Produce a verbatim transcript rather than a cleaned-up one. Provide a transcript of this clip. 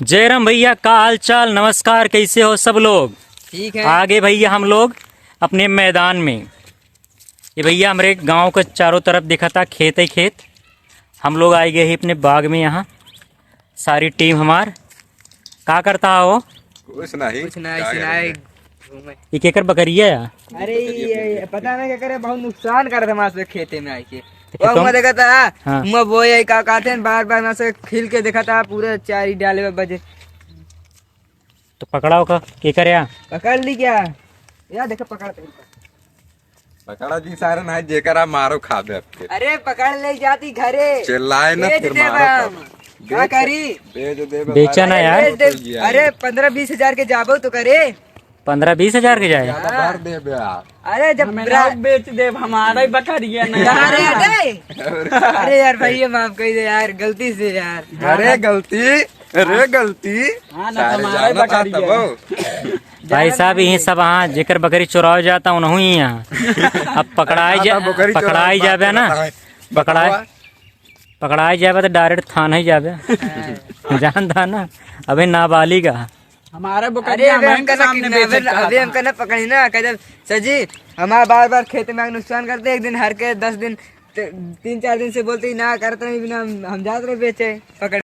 जयराम भैया, का हाल चाल? नमस्कार, कैसे हो सब लोग? ठीक है। आगे भैया हम लोग अपने मैदान में। ये भैया हमरे गांव के चारों तरफ दिखा था, खेत ही खेत। हम लोग आए गए ही अपने बाग में यहाँ, सारी टीम हमार। का करता हो? कुछ नहीं। कुछ नहीं, का सिनाए करेंगे? घूमे। ये केकर बकरिया है? अरे ये, ये पता नहीं क्या करे, बहुत नुकसान कर दे हमारे खेते में आके। तो वो खेतों हुआ देखा था, हाँ। हुआ वो ये का कहते हैं, बार बार ना से खिल के देखा था, पूरे चारी डाले में बजे। तो पकड़ाओ का, केकर या? पकड़ ली क्या? या देखो पकड़ के। पकड़ा जी सारे ना, जेकर आप मारो खाबे आपके। अरे पकड़ ले जाती घरे। चिल्लाए ना, बेच फिर दे मारो बा। खाबे। का बेच, करी? बेच दे बे बेचा ना सारे। यार। बेच दे। अरे पन्द्रह बीस हजार के जाबो तो करे। पन्द्रह बीस हजार के जाए? ज्यादा भर दे बे आप। अरे जब हमें ब्रा- ना बेच दे, हमारा ही बकरिया ना। अरे, अरे। अरे यार भाई, ये माफ कर दे यार, गलती से यार। अरे गलती, अरे गलती। हाँ ना, सारे हमारा ही जानत बकरिया। तब। भाई साहब, यही सब हाँ, जेकर बकरी चुराव जाता, उनहू ही यहाँ। अब पकड़ाई जा-, हाँ, तो बकरी पकड़ाई चुराव जाबे ना, बात करता है। पकड़ाई, बतावा। पकड़ाई जाबे तो direct थाना ही जाबे। जान था ना, अबे नाबालिग आ। हमारा बकरिया अरे, अबे हमारे हमका ना सामने किडनैपर, बेच सकता अबे था। हमका ना पकड़ी ना, कह जब सर जी, हमारा बार बार खेत में आके नुकसान करते, एक दिन हर के दस दिन, ते-, तीन चार दिन से बोलते ही ना करते नहीं, बिना हम, हम जात रहे बेचे, पकड़